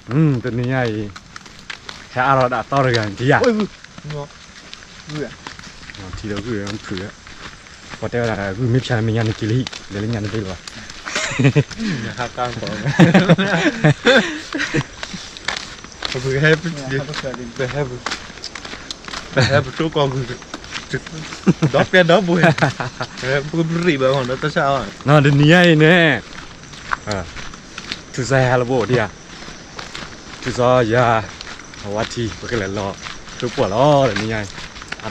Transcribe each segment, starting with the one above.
တနံၤညါအံၤ ဟဲအါထီၣ်ဒၣ်အသီတဂၤန့ၣ် ထံၣ်ယၤ, ထံၣ်ဒီးဂုၢ်ဖုး, ပှၤတဲဝဲဒၣ်ဂုၢ်မ့ၢ်ဖျါမ့ၢ်ညါန့ၣ်က့ၤလံ လဲၤလၢညါန့ၣ်တ့ၢ်လီၤ, ပဟဲ ပဟဲပတိၢ်ကီၢ်ဂုၢ်, ဒီးပျဲဒီးပှဲၤ, ပရံးဘၣ်မ့ၢ်ဒီးတၢ်ဆါအီၤ, တနံၤညါအံၤန့ၣ် ထူစါဟဲလၢဘိၣ်ဒံးဧါ, ထူစါယၤ, အဝါထံ ပကလဲၤလီၤ, ကျိပှီၢ်လီၤ တနံၤညါအံၤ,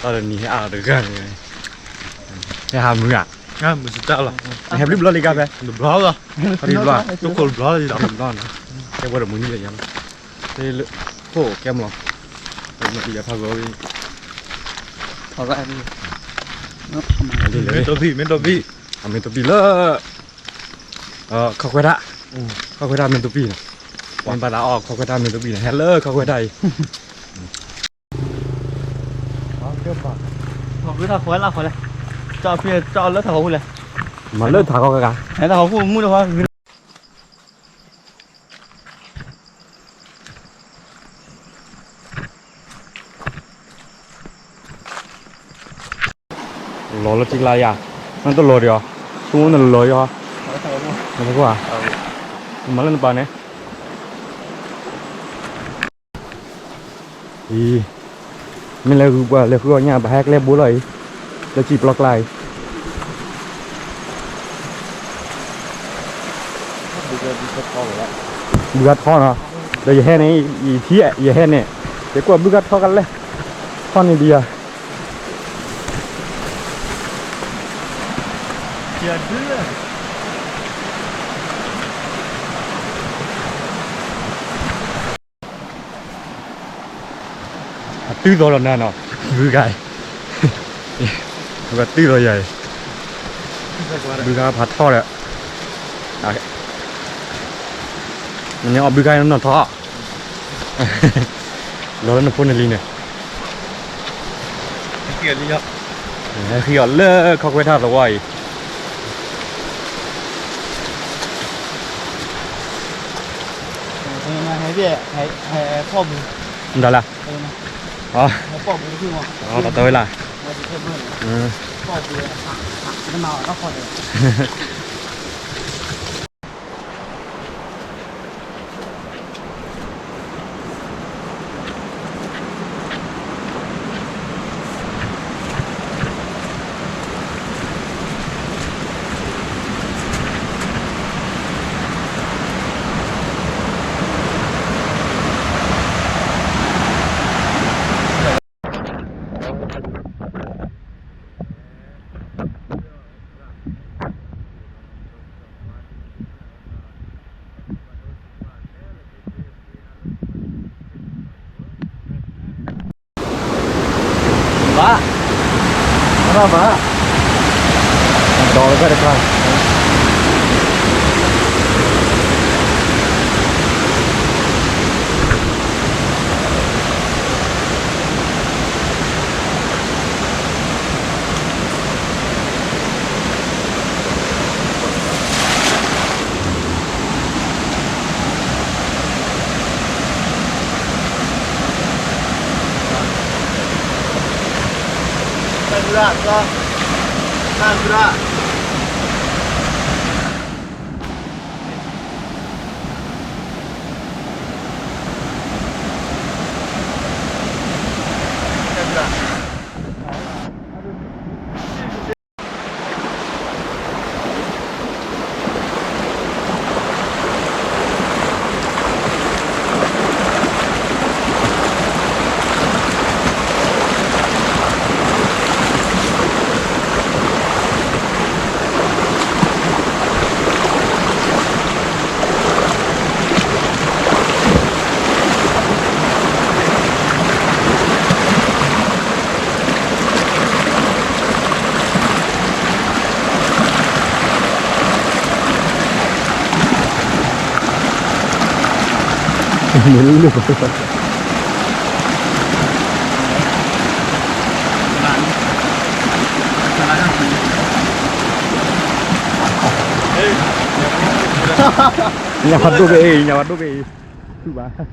အသီတနံၤဟဲအါထီၣ်တဂၤန့ၣ်, ဟဲဟးမုာ်ဧါ, မုာ်စတၢ်လီၤ, ဟဲဘျုးဘျီလံကါဖဲ, တဘျီလီၤ, တဘျီ, တဘျီ, တဘျီန့ၣ်, ကဲဝဲဒီးမုာ်နံၣ်လၢယၤလီၤ, လၢ, ဖိကဲမလီၤ, ယဖးဂီၤဝဲ, မ့ၢ်တဘံၣ်, မ့ၢ်တဘံၣ်လၢ ခီၣ်ခွဲးတၢ်, ခီၣ်ခွဲးတၢ်မ့ၢ်တဘံၣ်န့ၣ်, မ့ၢ်ဘၣ်သးအီၣ်ခီၣ်ခွဲးတၢ်မ့ၢ်တဘံၣ်န့ၣ် ဟဲလၢခီၣ်ခွဲးတၢ်အံၤ, ထီၣ်ခွဲးတၢ်ဃီလၢထီၣ်ဃီလဲၣ်, မၤလၢထးခီကဂၤ, ထီၣ်ဃီမုၢ်တခီ လီၤလၢထံကျါယၤ, နတလီၤဒံးအီၤ, သူအိၣ်နလီၤယီၤ, မၤလၢနပာ်န့ၣ်, အံၤ, မ့ၢ်လၢဂုၢ်ပှၤလဲၤဃုအီၣ်ညၣ် ဘၣ်ဟဲကျဲဘိလီၤအံၤ, လၢစံာ်ပျီကျါအံၤ ဘုခါထီနီၤ, ဒီးယဟဲန့ၣ်, ယထံၣ်ယဟဲန့ၣ်, ယကွၢ်ဘုခါထီကလဲၣ်, ထီန့ၣ်ဒံးဧါ, အတုၤသိးလီၤနၤနီၤ, ဘုခါ, ဘုခါတုၤသိးယၤအံၤ, ဘုခါဖးထီဒီး, နန့ၣ်အီၣ်ဘုခါနီၢ်ထီ, လီၤလၢနဖိနလံၤန့ၣ် ဟဲဃံအီၤလၢခီၣ်ခွဲးတၢ်သဝီအံၤ, ဒ်လဲၣ်, တၢ်တဝဲလၢ်, ဘၣ်, ဘၣ်, ဒီးဝဲဖဲတခါ ညၣ်ဖးဒိၣ်ဘ့ၣ်အံၤ, ညၣ်ဖးဒိၣ်ဘ့ၣ်အံၤ, ဘၣ် ဟဲ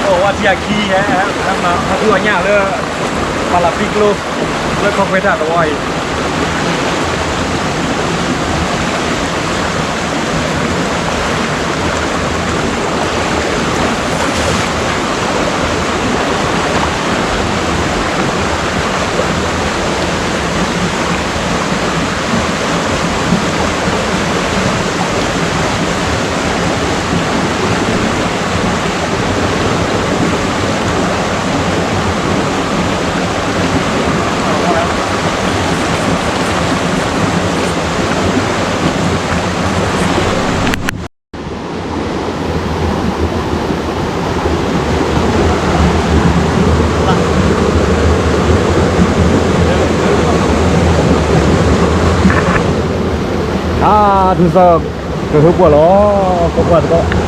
ပဝဲထံအခံဟဲ ဟဲမၤဟးထူအညၣ်လၢ ပှၤလၢဖံကျိ လၢခီၣ်ခွဲးတၢ်သဝီအံၤ အါ ထူစီၤ ကဟုပှၢ်လီၤ ကပှၢ်တဘီ အ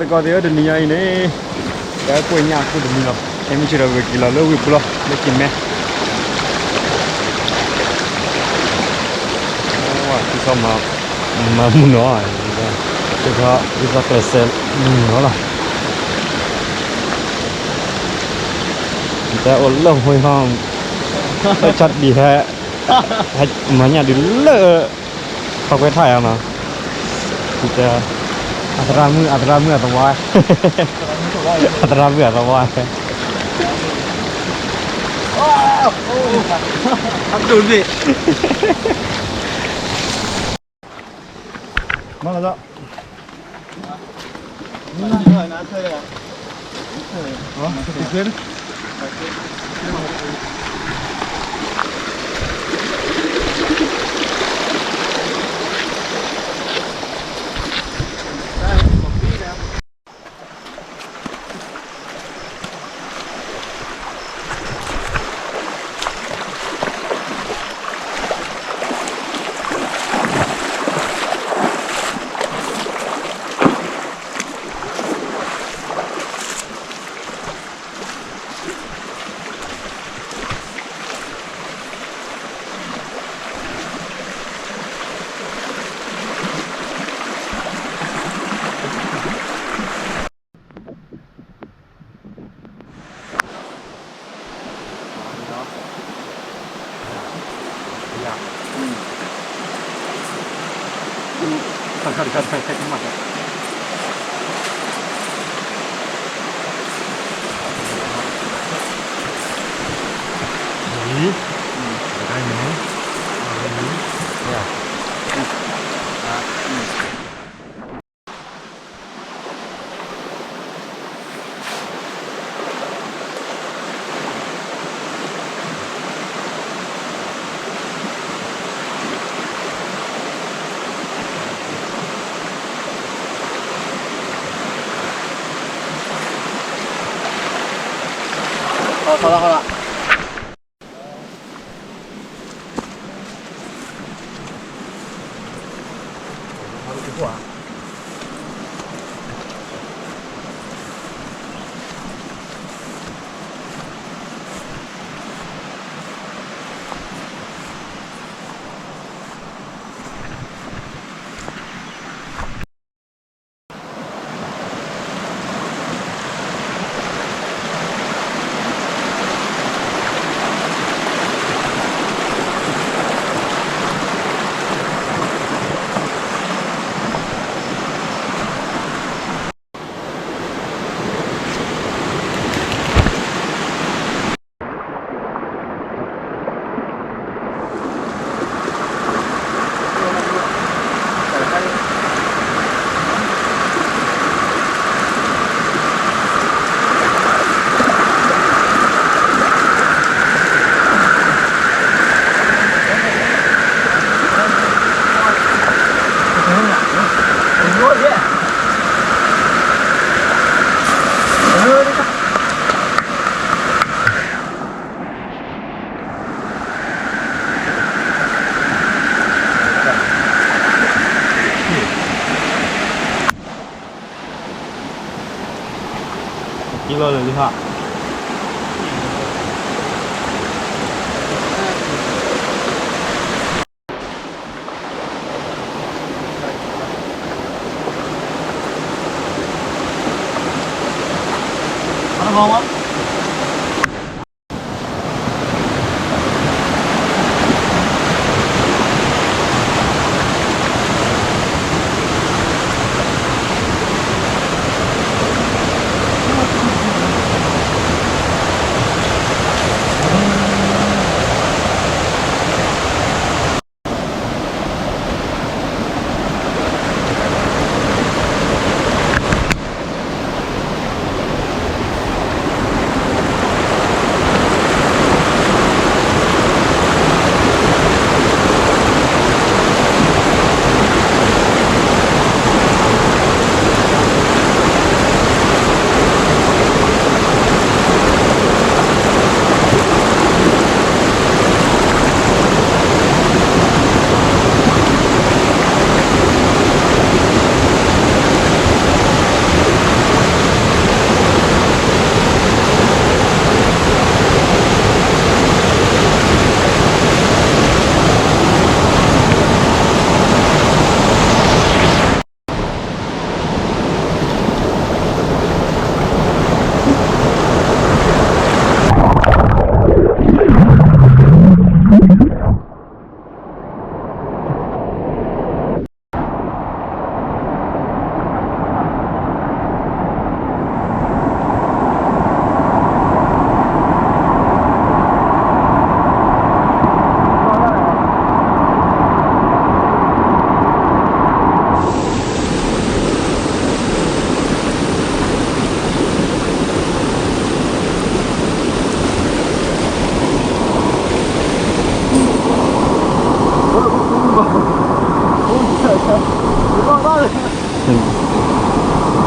သကိးသ့ၣ်ဧၢ တနံၤညါအံၤန့ၣ် ပှၤကွဲးညၣ်အခိၣ်တနံၤလီၤ. ခဲမုၢ်ဆ့ၣ်ဒီး ပက့ၤလီၤလၢဝ့ၢ်ပူၤလီၤ လၢက့ၤမဲ ဝါ ကံၢ်စီမၤ မၤမုၢ်နီၤ ကံၢ်စီကျဲးစၢးမုၢ်နီၤလီၤ. တဲအိၣ်လၢဟိခီ လၢဆီတံၢ်ဟဲ ဟဲမၤညၣ်ဒုးလၢ ထီၣ်ကွဲထီၣ်ယၤနီၤ အသရၣ်မုၣ် အသရၣ်မုၣ်အသဝါ အသရၣ်မုၣ်အသဝါ အဒိၣ်န့ၣ် မၤလီၤ ကံလီၤလၢာ်လံဟါ.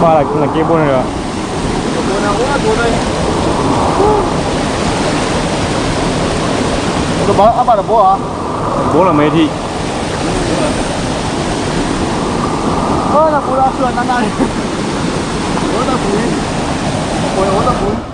ဘၣ်လၢနက့ဘိန့ၣ်ဒီး, တဘၣ်အဘၣ်တဘိဧါ, တဘိလီၤမ့ၢ်ထံၣ်, အိၣ်တၢ်ပူၤလီၤ ဆူအနၢ်နၢ်န့ၣ်, အိၣ်တၢ်ပူၤ, အိၣ်တၢ်ပူၤ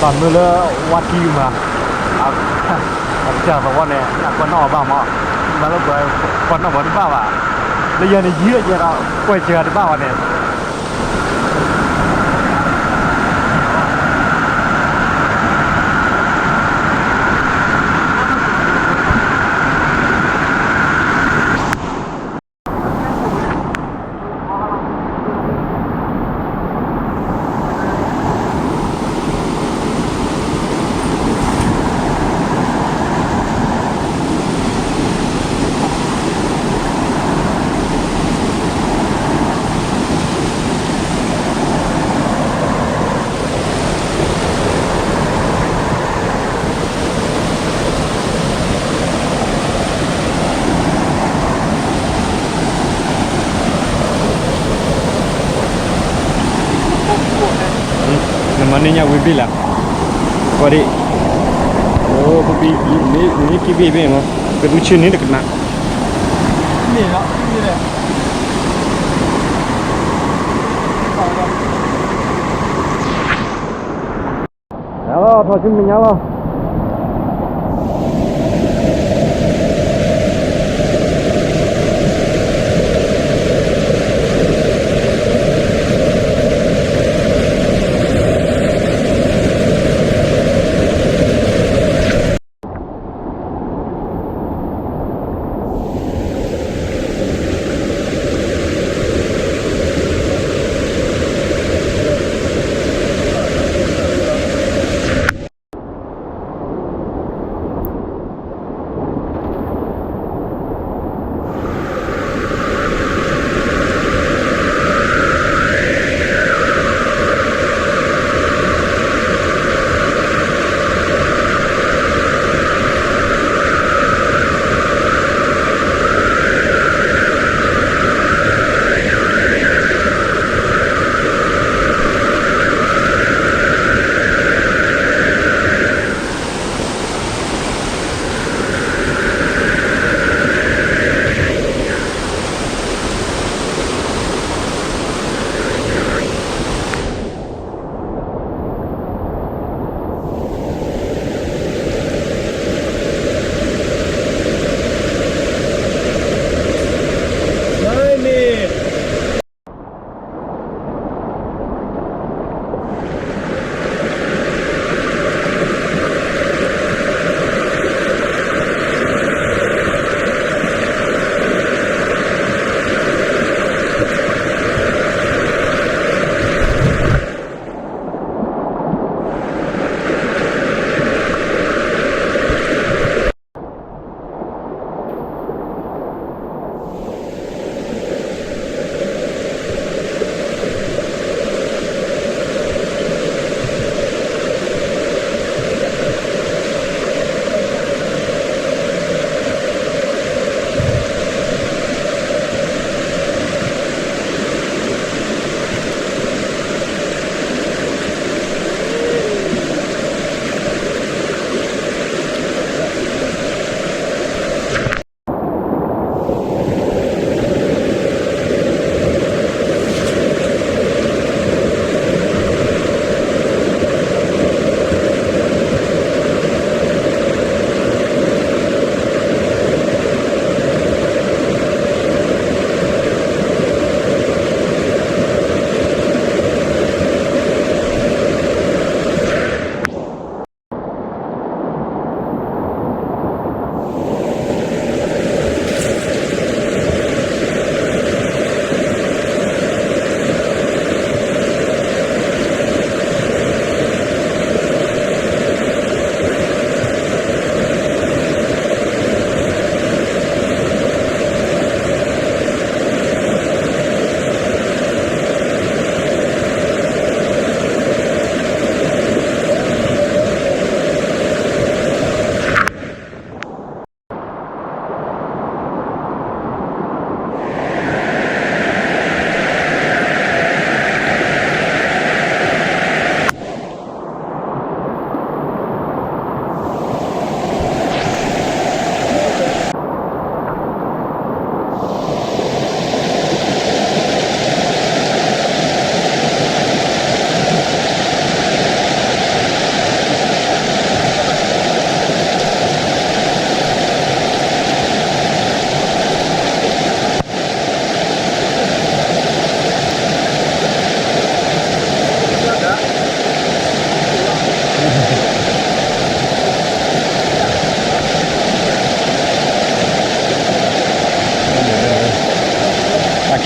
ပှၤမၢလၢဝါထံမး, အကစၢ်သဝီန့ၣ် အကွၢ်နီၣ်အီၤဘၣ်မး, မၤလၢပှၤကွၢ်နီၣ်ပှၤတဘၣ်ဘၣ်, လၢယၤန့ၣ်ယံၤလၢယဲဒီး ကွၢ်စှၤတဘၣ်ဘၣ်န့ၣ် နမၤန့ၢ်ညါဝံၤဘ့ၣ်လၢ, ကွၢ်ဒံး, အိၣ်ပပံၤ, မ့ၢ်ကံဘ့ၣ်ဘ့ၣ်မး, ကဒုးဆၢန့ၣ်တကနၣ်, န့ၣ်လီၤ, လီၤထီၣ်ဆူမဲာ်ညါလီၤ.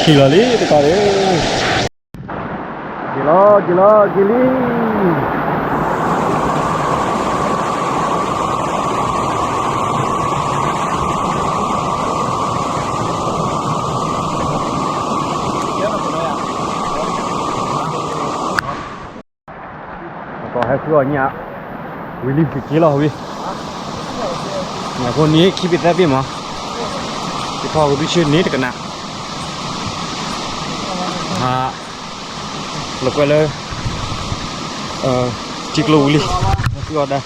က့ၤလီၤလံတကးဒီး, က့ၤလီၤ က့ၤလီၤ က့ၤလံ. ပဟဲဃုအီၣ်ညၣ်, ဝံၤလံကက့ၤလီၤဝံၤ, ညၣ်ဖိန့ၣ်ခံဘ့ၣ်သၢဘ့ၣ်မး, ယထီၣ်ကဒုဆၢန့ၣ်တကနၣ်, ဟး, လီၤကွဲလၢ, ထံကျိဝံၤလံ, ဃုအီၣ်ဒၣ်,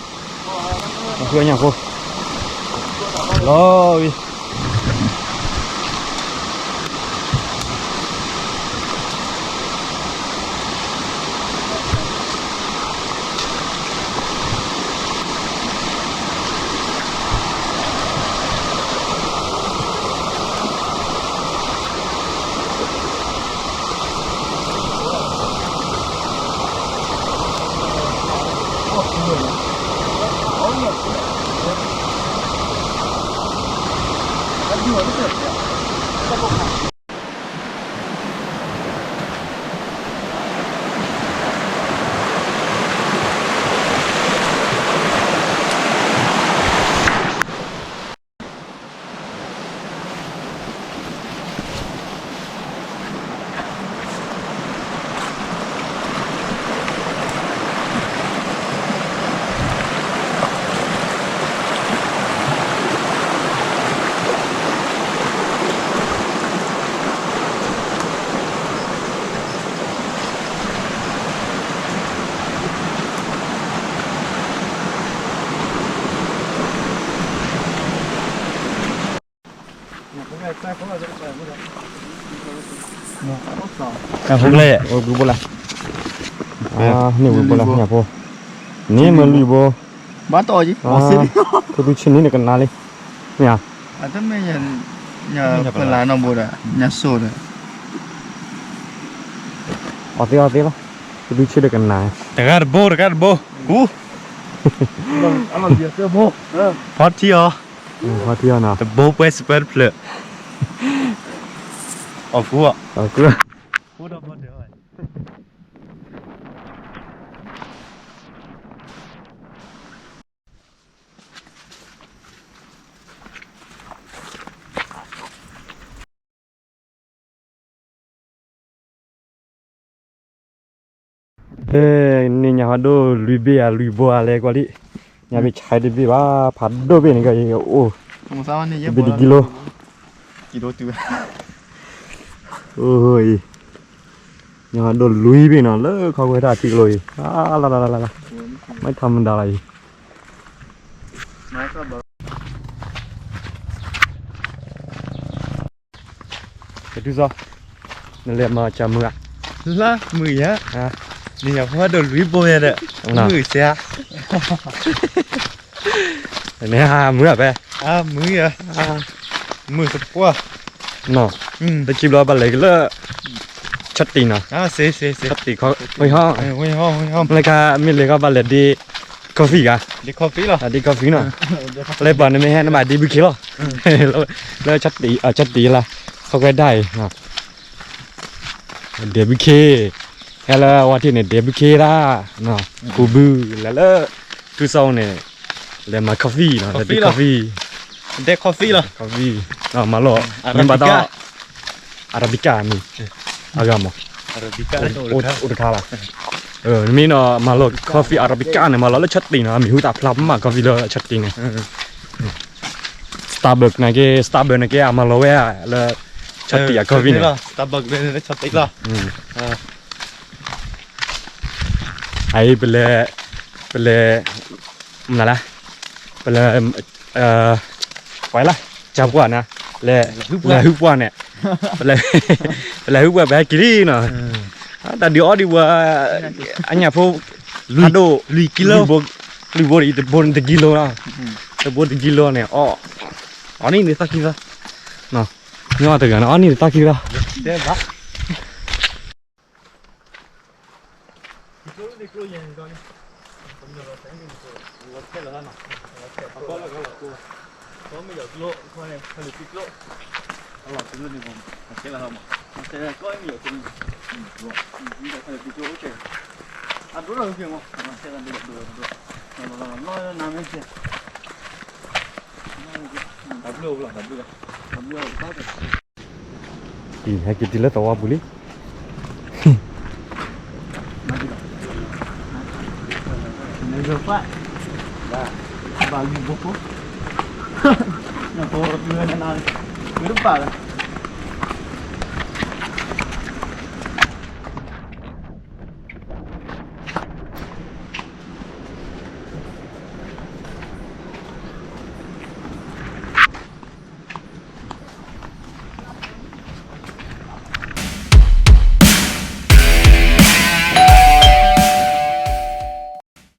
ဃုအီၣ်ညၣ်ဖိ, လီၤဝံၤ ညၣ်ဖိလဲၣ် ဝဲဘုဘိလၢ, န့ၣ်ဝဲဘိလၢ ညၣ်ဖိ, န့ၣ်မ့ၢ်လွံၢ်ဘိ, ဘၣ်တီၢ်က့ၤ, ဖုသူဆ့န့ၣ်တကနါလံ, မ့ၢ်ဧါ, အတမ့ၢ်, ညၣ်ဖလၢ်နီၢ်ဘိဒီး ညၣ်စိၣ်ဒီး, အီၣ်သ့အီၣ်သ့လီၤ, ဖုသူဆ့ဒီးကနါ, တဂၤတဘိ တဂၤတဘိ, ကူ, ဖီထံအီၤ, ဖီထံအီၤနီၤ, တဘိပှဲၤစပၢတဖျၢၣ်, အီၣ်ကူအီၤ, အီၣ်ကူ န့ၣ်ညၣ်ဟီဒိၣ်လွံၢ်ဘ့ၣ်ဧါ လွံၢ်ဘိဧါလဲၤကွၢ်လံ, ညၣ်ဘ့ၣ်ဆါတဘ့ၣ်ဘၣ် ဖးဒိၣ်ဘ့ၣ်န့ၣ်ကအိၣ်, တဘ့ၣ်တကံလိ, အိၣ်အံၤ, ညၣ်ဟီဒိၣ်လွံၢ်ဘ့ၣ်နီၤ လၢခီကွဲထီၣ်ထံကျိအံၤ, လၢလၢလၢလၢ, မ့ၢ်ထီမဒါလီၤအံၤ ကတုၤစီၤ, နလဲၤမၤစၢၤမုာ်ဧါ, လၢမုာ်ယၤ, နညၣ်ဖိဒိၣ်လွံၢ်ဘိယၤဒီး, မုာ်စ့ဧါ, နဟးမုာ်ဧါဖဲ, မုာ်ယၤ, မုာ်သပှၢ်, တဆံဘျီဘၣ်လဲၤကလၢ, ဆီတံၢ်နီၤ, ဆီတံၢ်, ဝ့ၢ်ဟီ, လၢခါမ့ၢ်လဲၤခီဘၣ်လဲၤဒ့ coffee ဂၤ, ဒ့ coffee နီၤ, လၢပှၤန့ၣ်မ့ၢ်ဟဲနဘၣ်ဒ့ဘုခ့လီၤ, လၢဆီတံၢ်, ဆီတံၢ်လၢ, ခီကွဲဒၣ်အံၤ, ဒ့ဘုခ့, ဟဲလၢဝါထံၣ်န့ၣ် ဒ့ဘုခ့ဒၣ်, ခူဘု, လဲၤလၢ, ထူစီန့ၣ်, လဲၤမၤ coffee နီၤ, လဲၤဒ့ coffee, ဒ့ coffee လီၤ, coffee, မၤလီၤ, မ့ၢ်ဘၣ်ဒီး Arabica မံၤ, အဂၤမး, အိၣ်တခါလီၤ, မ့ၢ်နီၤ မၤလီၤ coffee Arabica န့ၣ် မၤလီၤလၢဆီတံၢ်နီၤ, အမံၤဟူသၣ်ဖျါမး coffee လၢဆီတံၢ်န့ၣ်, Starbucks န့ၣ်က့ Starbucks န့ၣ်က့ အမၤလီၤဝဲလၢ, ဆီတံၢ်အ coffee န့ၣ်, အအံၤပလဲၤ, ပလဲၤ, မနုၤလဲၣ်, ပလဲၤ, ပှၤလၢ, ကၢ်ပှၢ်န့ၣ်, လဲၤဟုၣ်ပှၢ်န့ၣ်, ပလဲၤဟုၣ်ပှၢ်ပဟဲက့ၤလံနီၤ, တၢ်ဒုးအီၣ်ဒံးဝဲ, အညၣ်ဖိ, ဖးဒိၣ်, လွံၢ်ဘိ, လွံၢ်ဘိအံၤ တဘိတကံလိနီၤ, တဘိတကံလိန့ၣ်, အီၣ်နံၣ်န့ၣ်သၣ်ခံသီ, မ့ၢ်အီၣ်တဂၤန့ၣ် အီၣ်နံၣ်န့ၣ်သၣ်ခံသီ လီၤ အံၤ ဟဲက့ၤတုၤလၢသဝီပူၤလံ. ဘၣ်လံဘိခိၣ်, နသဝီပူၤ, နတပာ်လၢ